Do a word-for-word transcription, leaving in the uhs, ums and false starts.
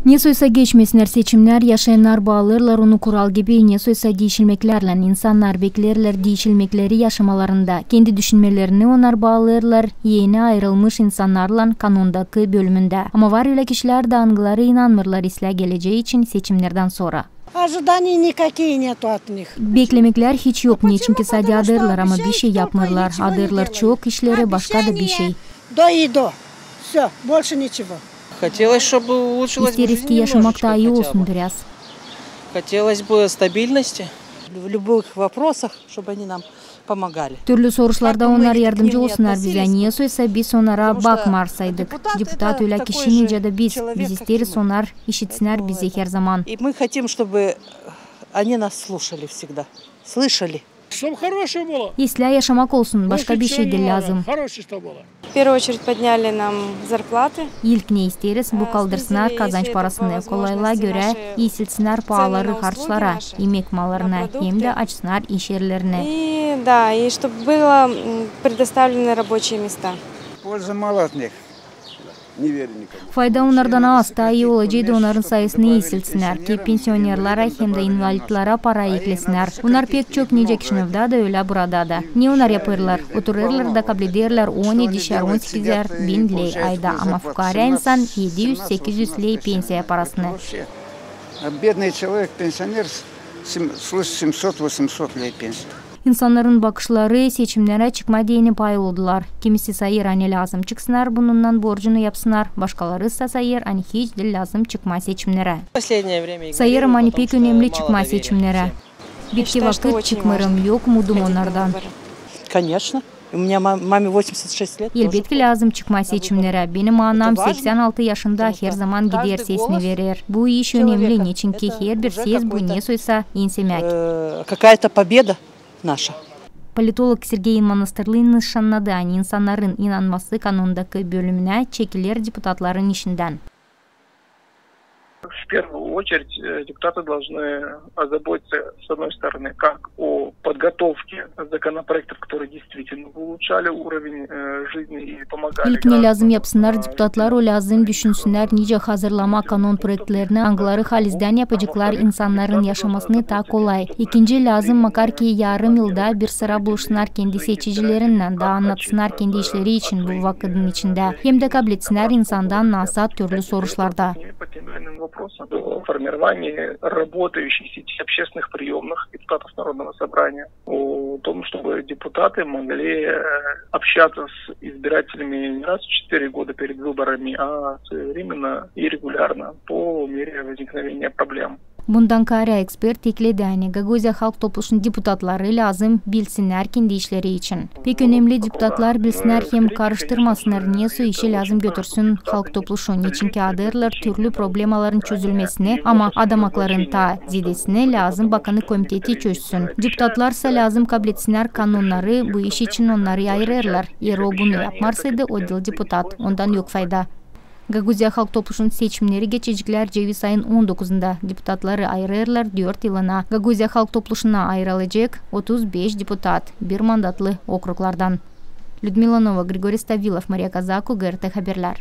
Nesoysa geçmesinär seçimnär, yaşayannar baalêêrlar onu kural gibi, nesoysa diişilmeklärlän. İnsannar bekleerlär diişilmekleri yaşamalarında. Kendi düşünmelerini onnar baalêêrlar eni ayırılmış insannarlan kanondakı bölümündä. Ama var ölä kişilär dä, angıları inanmêêrlar islää gelecää için seçimnerdän sora. Ожиданий никаких нету от них. Beklemeklär hiç yok, neçinki sade adêêrlar, ama bişey yapmêêrlar. Adêêrlar çok işleri, başka da bişey. До и до. Всё, больше ничего. Хотелось, чтобы улучшилась бы жизнь немножечко хотя бы. İsteeriz ki yaşamak taa ii olsun biraz. Хотелось бы стабильности. В любых вопросах, чтобы они нам помогали. Türlü soruşlarda onnar yardımcı olsunnar bizä, nesoysa biz onnara bakmarsaydık. Депутат ölä kişi nicä dä biz. Biz isteeriz, onnar işitsinnär bizi herzaman. И мы хотим, чтобы они нас слушали всегда. Слышали. Чтоб хорошее было. İslää yaşamak olsun, başka bişey diil lääzım. Хорошее, чтоб было. В первую очередь подняли нам зарплаты. İlk ne isteeriz, bu kaldırsınnar kazanç parasını, kolaylıa görä iisiltsinnär paaları harçlara, imek mallarına, hem dä açsınnar iş erlerini. И, да, и чтоб было, м, предоставлены рабочие места. Пользы мало от них. Fayda onnardan az, taa ii olaceydı onnarın sayısını iisiltsinnär, ki pensionerlara hem dä invalidlara para eklesinnär. Onnar pek çok nicä Kişinevda da, ölä burada da. Ne onnar yapêrlar? Oturêrlar da kablederlär on edişär, on sekizär bin ley ayda, ama fukaarä insan edi üz, sekiz üz ley pensiya parasını. А бедный человек, пенсионер, с-, сем-, слышит семьсот-восемьсот лей пенсии. İnsannarın bakışları seçimnerä çıkmaa deyni pay oldular. Kimisi sayêr, ani lääzım çıksınnar, bununnan borcunu yapsınnar, başkalarısa sayêr, ani hiç diil lääzım çıkmaa seçimnerä. Sayêrım, ani pek önemli çıkmaa seçimnerä. Bitki vakıt çıkmêêrım, yok umudum onnardan. Конечно. У меня ма-, маме восемьдесят шесть лет. Elbetki lääzım çıkmaa seçimnerä. Benim anam seksän altı yaşında, herzaman gider, sesini verer. Bu iş önemli, neçinki herbir ses bu nesoysa ensemäk. Э, какая-то победа наша. Politolog Sergey Monastırlıy nışannadı, ani insannarın inanması kanondakı bölümünä çekiler deputatların işindän. В первую очередь, э, депутаты должны озаботиться, с одной стороны, как о подготовке законопроектов, которые действительно бы улучшали уровень, э, жизни и помогали гражданам. İlk ne lääzım yapsınnar deputatlar, o lääzım düşünsünnär, nicä hazırlamaa kanon proektlerini, angıları halizdän yapaceklar insannarın yaşamasını taa kolay. İkinci, lääzım makar ki yarım yılda bir sıra buluşsunnar kendi seçicilerinnän da annatsınnar kendi işleri için bu vakıdın içindä. Hem dä kabletsinnär insandan nasıl türlü soruşlarda. По тем или иным вопросам, о формировании работающей сети общественных приёмных депутатов Народного собрания, о том, чтобы депутаты могли, э, общаться с избирателями не раз в четыре года перед выборами, а своевременно и регулярно по мере возникновения проблем. Bundan kaarä ekspert ekledi, ani Gagauziyada Halk Topluşunun deputatları lääzım bilsinnär kendi işleri için. Pek önemli deputatlar bilsinnär hem karıştırmasınnar, nesoy işi lääzım götürsün Halk Topluşu, neçinki adêêrlar türlü problemaların çözülmesini, ama adam akların taa zedesini lääzım bakanı komiteti çözsün. Deputatlarsa lääzım kabletsinnär kanonnarı, bu iş için onnarı ayırêrlar. Eer o bunu yapmarsaydı, o diil deputat, ondan yok fayda. Gagauziyada Halk Topluşunun seçimneri geçeceklär ceviz ayın on dokuzunda. Deputatları ayırêrlar dört yılına. Gagauziyada Halk Topluşuna ayırılacek otuz beş deputat bir mandatlı okruglardan. Lüdmila Nova, Grigori Stavilov, Mariya Kazaku, GRT Haberlär.